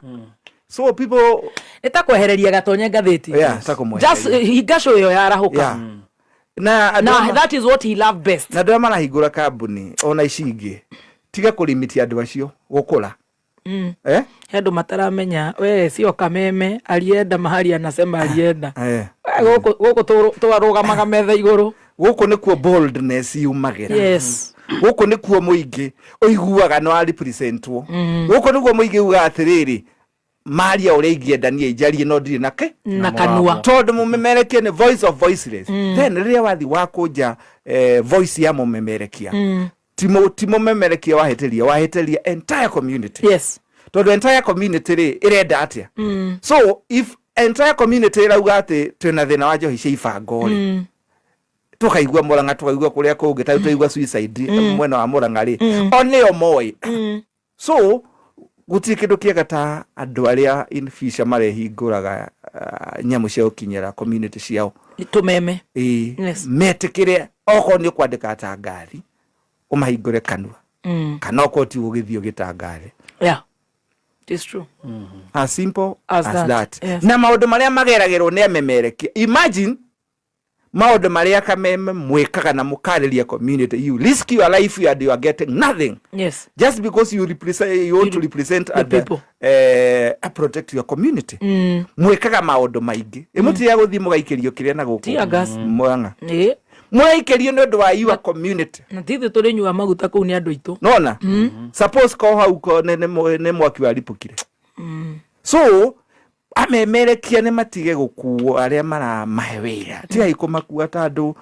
So people Nĩ ta kwehereria Gatonye ngathĩti. Yeah, ta kũmwehereria. Just hinga show ĩyo yarahũka. Na andũ na that is what he loved best. Na andũ arĩa marahingũra kambuni ona ici ingĩ, tiga kũrimiti andũ acio gũkũra. Eh? He andũ mataramenya we sio Kameme alienda mahali anasema alienda. We, gũkũ twarũgamaga metha igũrũ. Gũkũ nĩkuo boldness yumagĩra. Gũkũ nĩkuo mũingĩ ũiguaga no arepresentwo. Gũkũ nĩkuo mũingĩ ugaga atĩrĩrĩ, maria ũrĩa ingĩenda niĩ njarie no ndirĩ nake na kanua. Tondũ mũmemerekia nĩ voice of voiceless. Then rĩrĩa wathi wakũnja, voice ya mũmemerekia, ti mũmemerekia wahĩtĩria, wahĩtĩria entire community. Tondũ entire community rĩ ĩrenda atĩa? So if entire community ĩrauga atĩ twĩna thĩna wa njohi cia ibango rĩ, tũkaigua Mũrang'a, tũkaigua kũrĩa kũngĩ, ta twaigua suicide mwena wa Mũrang'a rĩ, o nĩo moĩ. So gũtirĩ kĩndũ kĩega ta andũ arĩa in future marehingũraga nyamũ cia gũkinyĩra community ciao. Tũmeme. Ĩĩ. Metĩkĩre okorwo nĩ ũkwandĩka atangathi ũmahingũre kanua, kana okorwo ti ũgĩthiĩ ũgĩtangathe. Yeah. It is true. As simple as as that. That. Yes. Na maũndũ marĩa mageragĩrwo nĩ amemerekia, imagine maũndũ marĩa Kameme mwĩkaga na mũkarĩria community. You risk your life and you are getting nothing. Just because you represent, you want to represent the and, people. Protect your community. Mwĩkaga maũndũ maingĩ. Ĩmũtiga gũthiĩ mũgaikĩrio kĩrĩa na gũkũ. Tear gas. Mũrang'a. Mũraikĩrio nĩ ũndũ wa your community. Na ti ithuĩ tũrĩnyua maguta kũu, nĩ andũ aitũ. Nona? Suppose ko hau ko nĩ mwaki waripũkire. So amemerekia nĩ matige gũkuo arĩa maramahe wĩra. Tigai kũmakua tondũ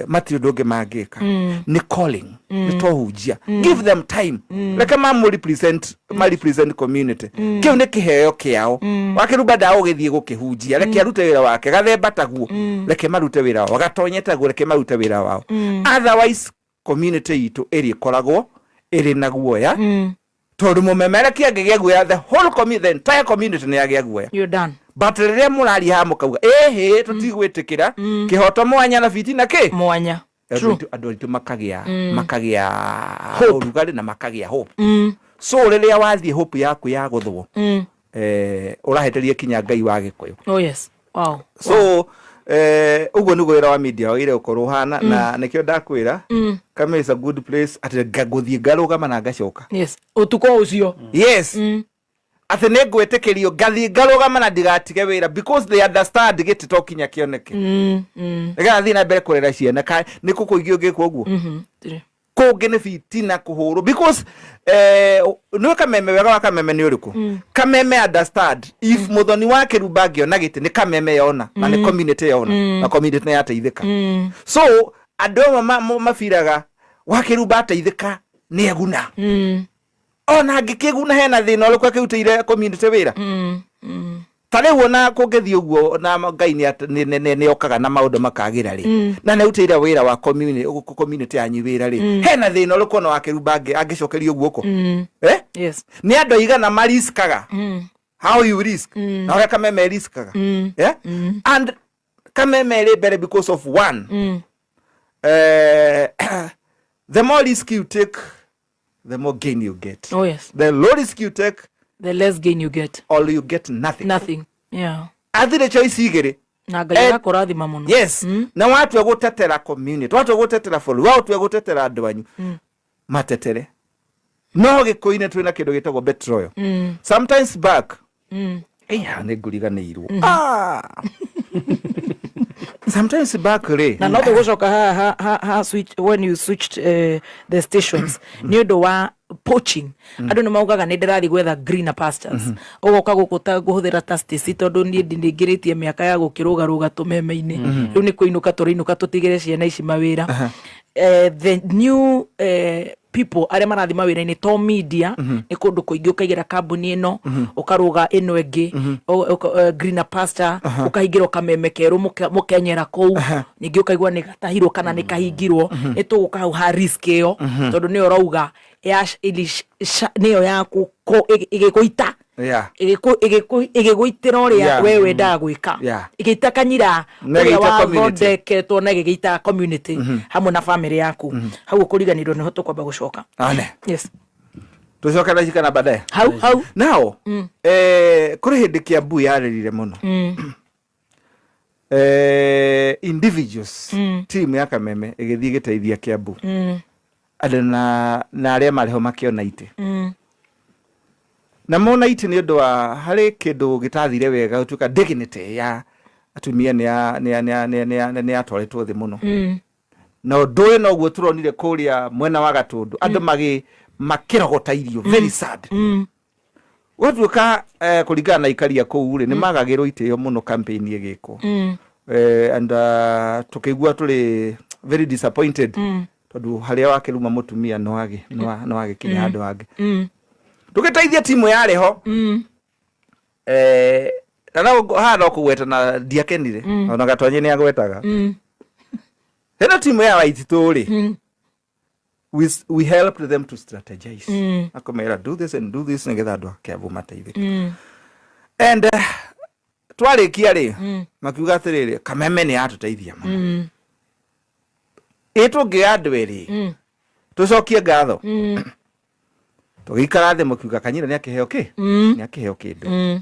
matirĩ ũndũ ũngĩ mangĩka. Nĩ calling, nĩ tohunjia. Give them time. Reke mamũ represent, ma represent community. Kĩu nĩ kĩheo kĩao. Wakĩrumba ndagũgĩthiĩ gũkĩhunjia. Reke arute wĩra wake. Gathemba taguo. Reke marute wĩra wao. Gatonye taguo. Reke marute wĩra wao. Otherwise community itũ ĩrĩ ĩkoragwo ĩrĩ na guoya, tondũ mũmemerekia angĩgĩa guoya, the whole community, the entire community nĩ yagĩa guoya. You're done. But rĩrĩa mũraria haha mũkauga ĩhĩ tũtigwĩtĩkĩra kĩhoto mwanya na biti na kĩ mwanya. Andũ True. Andũ aitũ makagĩa ũrugarĩ na makagĩa hope. So rĩrĩa wathiĩ hope yaku ya gũthwo, ũrahĩtĩria kinya Ngai wa Gĩkũyũ. Oh yes, wow. So ũguo nĩguo wĩra wa media wagĩrĩire gũkorwo ũhana, na nĩkĩo ndakwĩra Kameme is a good place, atĩ ngũthiĩ ngarũgama na ngacoka. Yes, ũtukũ ũcio. Yes. Atĩ nĩ ngwĩtĩkĩrio ngathiĩ ngarũgama na ndigatige wĩra, because they understand gĩtĩ to kinya kĩoneke nĩgetha thiĩ na mbere kũrera ciana. Nĩ kũ kũingĩ ũngĩkwo ũguo? Kũngĩ nĩ bitina kũhũrwo, because nĩwe Kameme, wega wa Kameme nĩ ũrĩkũ? Kameme understand if Muthoni wa Kĩrumba angĩona gĩtĩ, nĩ Kameme yona na nĩ community yona na community nĩ yateithĩka. So andũ amwe mabiraga wa Kĩrumba ateithĩka nĩ eguna. Ona angĩkĩguna, hena thĩna ũrĩkũ akĩrutĩire community wĩra? Ta rĩu ona kũngĩthiĩ ũguo na Ngai nĩ okaga na maũndũ makagĩra rĩ, na nĩ arutĩire wĩra wa community yanyu wĩra rĩ, hena thĩna ũrĩkũ ona wa Kĩrumba angĩcokerio guoko? Eh? Yes. Nĩ andũ aigana mariskaga? How you risk na ũrĩa Kameme riskaga? Yeah? And Kameme ĩrĩ mbere because of one, the more risk you take, the more gain you get. Oh yes. The low risk you take, the less gain you get. Or you get nothing. Nothing, yeah. Athire choice igĩrĩ. Na Ngai agakũrathima mũno. Yes. Na watua gũtetera community, watua gũtetera bũrũri, watua gũtetera andũ anyu, matetere. No Gĩkũyũ-inĩ twĩna kĩndũ gĩtagwo betrayal. Sometimes back, ĩya nĩ ngũriganĩirwo. Ah! Sometimes back rĩ, Na no tũgũcoka ha switch, when you switched the stations nĩ ũndũ wa poaching. Andũ nĩ maugaga nĩ ndĩrathiĩ gwetha greener pastures, ũgoka gũkũ ta ngũhũthĩra ta Stacy, tondũ niĩ ndingĩrĩtie mĩaka ya gũkĩrũgarũga tũmeme-inĩ. Rĩu nĩ kũinũka tũrainũka tũtigĩre ciana ici mawĩra. The new people arĩa marathiĩ mawĩra-inĩ to media, nĩ kũndũ kũingĩ, ũkaigĩra kambuni ĩno, ũkarũga ĩno ĩngĩ, greener pasture, ũkahingĩrwo kameme kerũ, mũkenyera kũu, ningĩ ũkaigua nĩ gatahirwo kana nĩ kahingirwo. Nĩ tũgũka hau ha risk ĩyo, tondũ nĩyo ũrauga ya nĩyo ya ĩgĩgũita, ĩgĩgũitĩra ũrĩa we wendaga gwĩka, ĩgĩita kanyira Na ũrĩa ĩgĩita community. wathondeketwo, na ĩgĩgĩita community hamwe na family yaku. Hau ũkũriganĩrwo nĩho tũkwamba gũcoka. Ane. Yes. Tucoke na kana baadaye. Hau hau. Now, kũrĩ hĩndĩ Kiambu yarĩrire mũno. Individuals, team ya Kameme ĩgĩthiĩ ĩgĩteithia Kiambu, andũ na arĩa marĩ ho makĩona itĩ na mona itĩ nĩ ũndũ wa harĩ kĩndũ gĩtathire wega, gũtuĩka dignity ya atumia nĩ yatwarĩtwo thĩ mũno. Na ũndũ ũyũ noguo tũronire kũrĩa mwena wa Gatũndũ, andũ makĩrogota irio, very sad. Gwatuĩka kũringana na ikaria kũu rĩ, nĩ magagĩrwo itĩo mũno campaign ĩgĩkwo, and tũkĩigua tũrĩ very disappointed, tondũ harĩa wakĩruma mũtumia no agĩkinya handũ hangĩ. Tũgĩteithia timu yarĩ ho, na no haha no kũgweta na ndiakenire, ona Gatonye nĩ agwetaga ĩno timu ya Waititũ rĩ, we helped them to strategize, akamera do this and do this nĩgetha andũ a Kiambu mateithĩke. And twarĩkia rĩ, makiuga atĩrĩrĩ, Kameme nĩ yatũteithia mũno. Ĩ tũngĩoya andũ erĩ tũcokie ngatho? Tũgĩikara thĩ, mũkiuga Kanyira nĩ akĩheo kĩ, nĩ akĩheo kĩndũ.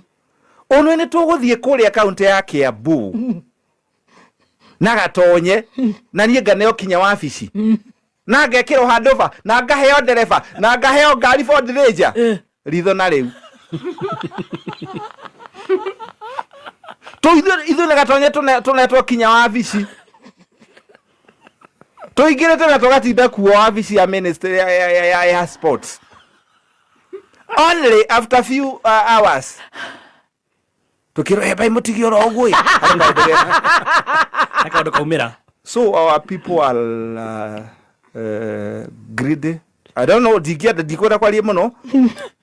Ũnwe nĩ tũgũthiĩ kũrĩa kaunti ya Kiambu na Gatonye, na niĩ nganeo kinya wabici na ngekĩrwo handũ ba na ngaheo ndereba na ngaheo ngari Ford Ranger ritho. Na rĩu ithuĩ na Gatonye tũnetwo kinya wabici, tũingĩrĩte na tũgatinda kuo wabici ya ministry ya sports. Only after few hours tukirwo bai mũtige oro ũguo ĩ. Harĩ kaũndũ He kaũndũ kaumĩra. So our people are greedy. I don't know, ndingĩenda, ndikwenda kwaria mũno,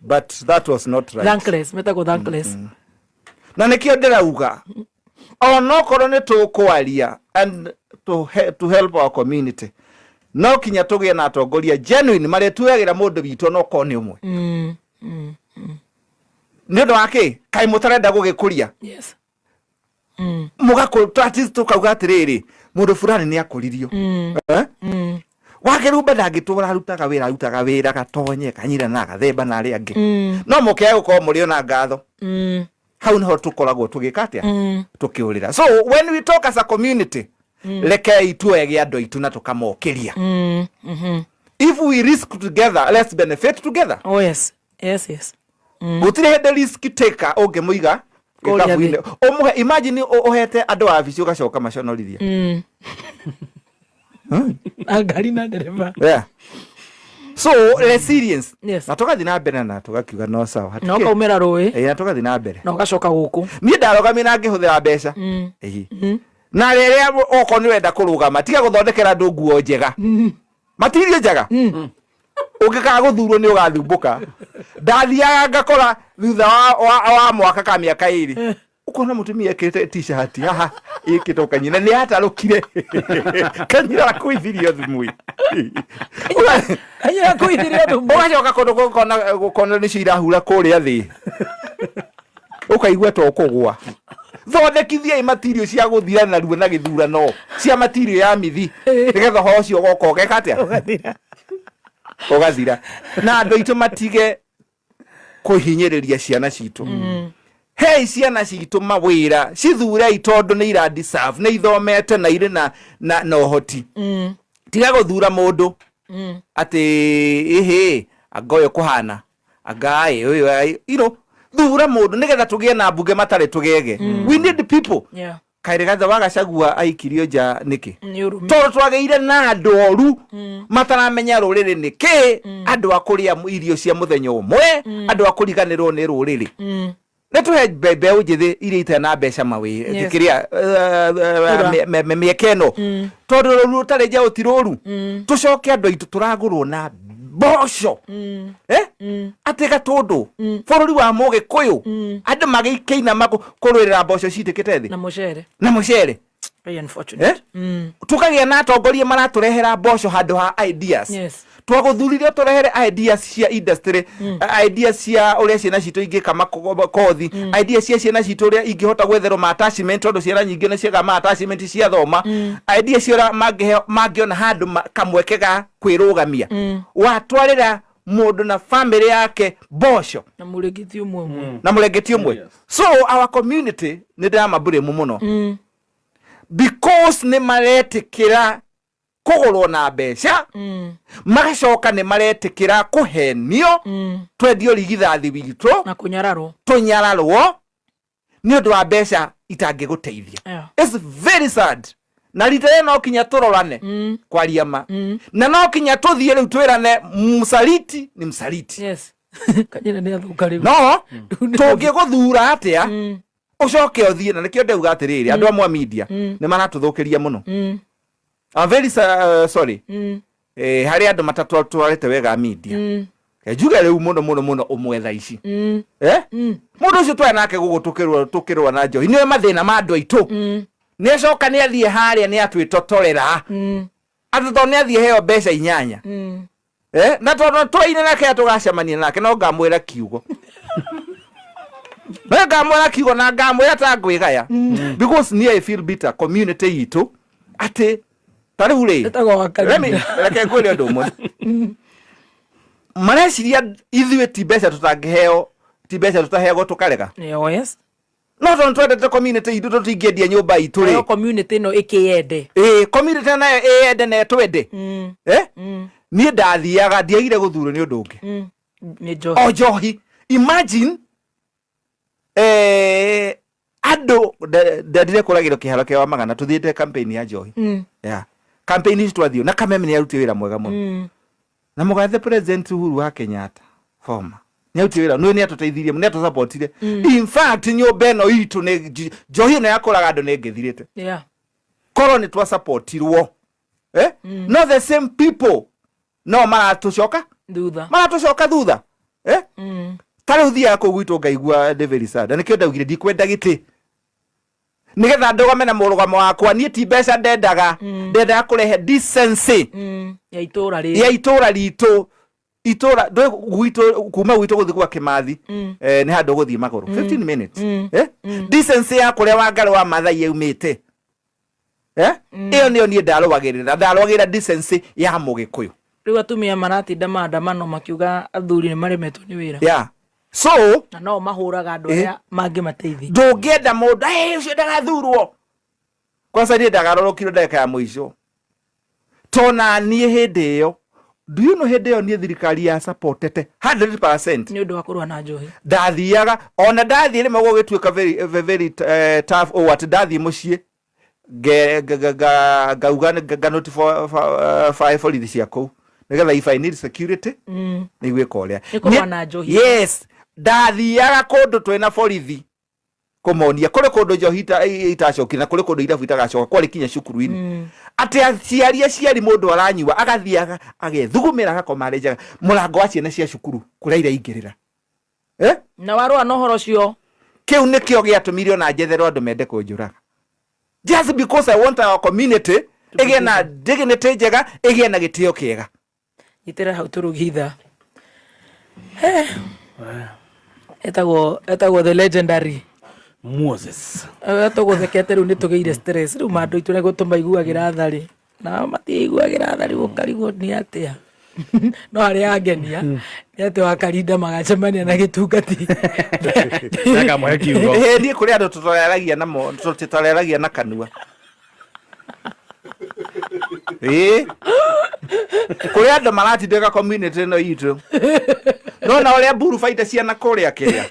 but that was not right. Thankless, metagwo thankless. Na nĩkĩo ndĩrauga onokorwo nĩ tũkwaria and to help our community, no kinya tũgĩe na atongoria genuine marĩa tuoyagĩra mũndũ witũ onokorwo nĩ ũmwe. Nĩ ũndũ wa kĩ kaĩ mũtarenda gũgĩkũria? Yes. Mũgakũ at least tũkauga atĩrĩrĩ, mũndũ fulani nĩ akũririo. Eh? Wakĩrumba ndangĩtũra arutaga wĩra, arutaga wĩra gatonye kanyira na gathemba na arĩa angĩ. No mũkĩaga gũkorwo mũrĩ ona ngatho. Hau niho tũkoragwo tũgĩka atĩa? Tũkĩũrĩra. So when we talk as a community, rekei tuoyage andũ aitũ na tũkamokĩria. If we risk together, let's benefit together. Oh yes. Yes, yes. Gũtirĩ hĩndĩ risk taker ũngĩmũiga Kũrĩa gĩkabu-inĩ. Ũmũhe, imagine ũhete andũ a wabici ũgacoka maconorithia. Na ngari na ndereba. Yeah. So resilience. Yes. Na tũgathiĩ na mbere na tũgakiuga no sawa. Na ũkaumĩra rũĩ. Ĩĩ, na tũgathiĩ na mbere. Na ũgacoka gũkũ. Niĩ ndarũgamire na ngĩhũthĩra mbeca. Ĩĩ. Na rĩrĩa okorwo nĩ ũrenda kũrũgama, tiga gũthondekera andũ nguo njega. Matirio njega. Ũngĩkaga gũthurwo nĩ ũgathumbũka. Ndathiaga ngakora thutha wa mwaka ka mĩaka 2. Ũkona mũtumia ekĩrĩte t-shirt haha ĩkĩtwo kanyina nĩ atarũkire. Kanyina akũithirio thumu. Kanyina akũithirio thumu. Ũgacoka kũndũ gũkona nĩcio irahura kũrĩa thĩ. Ũkaigua ta ũkũgũa. Thondekithiai matirio cia gũthira narua na gĩthurano cia matirio ya mithi nĩgetha ũhoro ũcio ũgoka ũgeka atĩa? Ũgathira. Ũgathira. Na andũ aitũ matige kũhinyĩrĩria ciana citũ. Hei ciana citũ mawĩra, cithurei tondũ nĩ ira deserve, nĩ ithomete na irĩ na ũhoti. Tiga gũthura mũndũ atĩ ĩhĩ anga ũyũ kũhana anga ĩ ũyũ ĩ, you know, thura mũndũ nĩgetha tũgĩe na mbunge matarĩ tũgege. We need people. Kaĩrĩ gathe wa Gachagua aikirio nja nĩkĩ? Nĩ ũrũme. Tondũ twagĩire na andũ oru mataramenya rũrĩrĩ nĩ kĩ, andũ a kũrĩa irio cia mũthenya ũmwe, andũ a kũriganĩrwo nĩ rũrĩrĩ. Nĩ tũhe mbeũ njĩthĩ iria itarĩ na mbeca mawĩra, kĩrĩa, Kura. mĩeke ĩno. Tondũ rũru rũtarĩ njaũ ti rũru. Tũcoke andũ aitũ tũragũrwo na mboco. Atĩ gatũndũ, bũrũri wa Mũgĩkũyũ, andũ magĩkĩinama kũrũĩrĩra mboco citĩkĩte thĩ. Na mũcere. Na mũcere. Very unfortunate. Tũkagĩa na atongoria maratũrehera mboco handũ ha ideas. Twagũthurire tũrehere ideas cia industry, ideas cia ũrĩa ciana citũ ingĩka kothi, ideas cia ciana citũ ũrĩa ingĩhota gwetherwo ma attachment, tondũ ciana nyingĩ nĩ ciaga ma attachment ciathoma. Ideas cia ũrĩa mangĩona handũ kamweke ga kwĩrũgamia. Watwarĩra mũndũ na family yake mboco. Na mũrengeti ũmwe ũmwe. Na mũrengeti ũmwe. So our community nĩ ndĩramabũrĩmu mũno. Because nĩ maretĩkĩra kũgũrwo na mbeca, magacoka nĩ maretĩkĩra kũhenio, twendio rigithathi witũ, Na kũnyararwo. Tũnyararwo nĩ ũndũ wa mbeca itangĩgũteithia. It's very sad. Na rita rĩrĩ no kinya tũrorane kwaria ma. Na no kinya tũthiĩ rĩu twĩrane msaliti ni msaliti. Kanyina nĩ athũka rĩu. No, tũngĩgũthura atĩa? Ũcoke ũthiĩ, na nĩkĩo ndauga atĩrĩrĩ, andũ amwe a media nĩ maratũthũkĩria mũno. I'm very sorry. Harĩ andũ matatwarĩte wega media. Njuge rĩu mũno mũno mũno ũmwe thaa ici. Mũndũ ũcio twarĩ nake gũkũ tũkĩrũa na njohi, nĩwe mathĩna ma andũ aitũ. Nĩ acoka nĩ athiĩ harĩa nĩ atwĩtotorera. Atĩ tondũ nĩ athiĩ heo mbeca 8. Na tondũ twaine nake tũgacemania nake, no ngamwĩra kiugo. No ngamwĩra kiugo na ngamwĩra ta ngwĩgaya. Because niĩ I feel bitter community itũ atĩ ta rĩu rĩ, Ĩtagwo wa Karinda. Reke ngwĩre ũndũ ũmwe. Mareciria ithuĩ ti mbeca tũtangĩheo, ti mbeca tũtaheagwo tũkarega. Oh, yes. No tondũ twendete community itũ tũtingĩendia nyũmba itũ rĩ. Nayo community ĩno ĩkĩyende. Ĩĩ, community nayo ĩyende na ĩtwende. Niĩ ndathiaga, ndiagire gũthurwo nĩ ũndũ ũngĩ. Nĩ njohi. O njohi. Imagine, andũ ndendire kũragĩrwo kĩharo kĩa Wamagana tũthiĩte campaign ya njohi. Yeah. Campaign ici twathiĩ na Kameme nĩ arutire wĩra mwega mũno. Na mũgathe President Uhuru wa Kenyatta former nĩ arutire wĩra, nĩ atũteithirie, nĩ atũsupportire. In fact nyũmba ĩno itũ nĩ njohi ĩno ya kũraga andũ nĩ ĩngĩthirĩte. Korwo nĩ twasupportirwo. No the same people no maratũcoka thutha. Maratũcoka thutha. Ta rĩu thiaga kũu gwitũ ngaigua ndĩ very sad. Na nĩkĩo ndaugire ndikwenda gĩtĩ. Nĩgetha ndũgame na mũrũgamo wakwa, niĩ ti mbeca ndendaga. Ndendaga kũrehe decency. Ya itũra rĩrĩ. Ya itũra ritũ. Itũra, ndũĩ gwitũ, kuma gwitũ gũthiĩ gwa Kĩmathi, nĩ handũ ũgũthiĩ magũrũ. 15 minutes. Decency ya kũrĩa Wangari wa Maathai yaumĩte. Eh? Ĩyo nĩyo niĩ ndarũagĩrĩra, ndarũagĩrĩra decency ya Mũgĩkũyũ. Rĩu atumia maratinda maandamano makiuga athuri nĩ maremetwo nĩ wĩra. Yeah. So na no mahũraga andũ arĩa mangĩmateithia. Ndũngĩenda mũndũ, "Hey, ũcio ndagathurwo." Kwanza niĩ ndagarũrũkirwo ndagĩka ya mũico. Tona niĩ hĩndĩ ĩyo, do you know hĩndĩ ĩyo niĩ thirikari ya supportete 100%. Nĩ ũndũ wa kũrũa na njohi. Ndathiaga, ona ndathiĩ rĩmwe gũgĩtuĩka very, very, tough ũũ atĩ ndathiĩ mũciĩ ngauga nga notify borithi cia kũu nĩgetha if I need security nĩ igwĩka ũrĩa. Nĩ kũrũa na njohi. Yes, ndathiaga kũndũ twĩna borithi kũmonia kũrĩ kũndũ njohi itacokire na kũrĩ kũndũ irabu itagacoka, kwarĩ kinya cukuru-inĩ atĩ aciari aciari mũndũ aranyua agathiĩ agethugumĩra agakoma arĩ njaga mũrango wa ciana cia cukuru kũrĩa iraingĩrĩra. Eh? Na warũa na ũhoro ũcio. Kĩu nĩkĩo gĩatũmire ona njetherwo andũ mende kũnjũraga, just because I want our community ĩgĩe na dignity njega, ĩgĩe na gĩtĩo kĩega. Nyitĩra hau tũrũgie ithaa. Etagwo etagwo the legendary Moses. Tũgũthekete rĩu nĩ tũgĩire stress rĩu mandũ aitũ nĩguo tũmaiguagĩra tha rĩ, nao matiiguagĩra tha, rĩu ũkarigwo nĩ atĩa. No harĩa angenia nĩ atĩ wakarinda magacemania na gĩtungati. Akamũhe kiugo. Ĩĩ, niĩ kũrĩ andũ tũtareragia namo, tũtareragia na kanua. Ĩĩ, kũrĩ andũ maratindĩka community ĩno itũ, no na ũrĩa mburu baita ciana kũrĩa kĩrĩa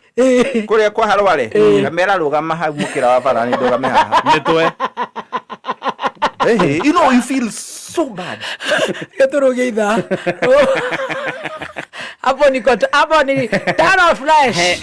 kũrĩa kwa Harware, ngamera rũgama hau mũkĩra wa bara, nĩ ndũgame haha. Mĩtwe. Hey, you know you feel so bad. Gĩtũrũgie ithaa hapo, niko hapo ni turn off flash.